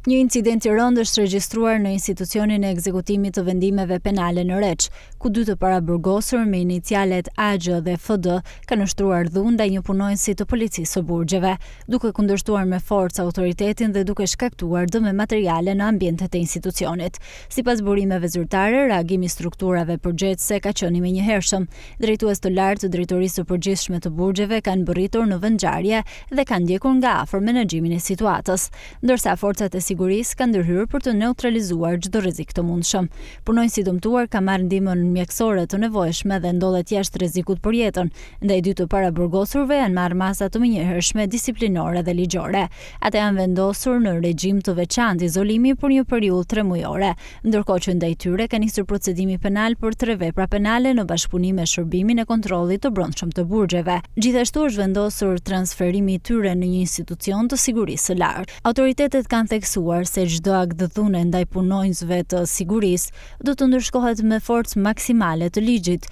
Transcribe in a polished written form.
Një incident i rëndë është regjistruar në institucionin e ekzekutimit të vendimeve penale në Reç, ku dy të paraburgosur me inicialet AG dhe FD kanë ushtruar dhunë ndaj një punonjësi të policisë së burgjeve, duke kundërshtuar me forcë autoritetin dhe duke shkaktuar dëme materiale në ambientet e institucionit. Sipas burimeve zyrtare, reagimi i strukturave përgjegjëse ka qenë i menjëhershëm. Drejtues të lartë të Drejtorisë së Përgjithshme të Burgjeve kanë mbërritur në vendngjarje dhe kanë ndjekur nga afër menaxhimin e situatës, ndërsa forcat e sigurisë kanë ndërhyrë për të neutralizuar çdo rrezik të mundshëm. Punonjësi i dëmtuar ka marrë ndihmën mjekësore të nevojshme dhe ndodhet jashtë rrezikut për jetën. Ndaj dy të paraburgosurve janë marrë masa të menjëhershme disiplinore dhe ligjore. Ata janë vendosur në regjim të veçantë izolimi për një periudhë tremujore, ndërkohë që ndaj tyre ka nisur procedimi penal për tre vepra penale në bashkëpunim me Shërbimin e Kontrollit të Brendshëm të Burgjeve. Gjithashtu është vendosur transferimi i tyre në një institucion të sigurisë së lartë. Autoritetet kanë theksuar se çdo akt dhune ndaj punonjësve të sigurisë do të ndëshkohet me forcë maksimale të ligjit.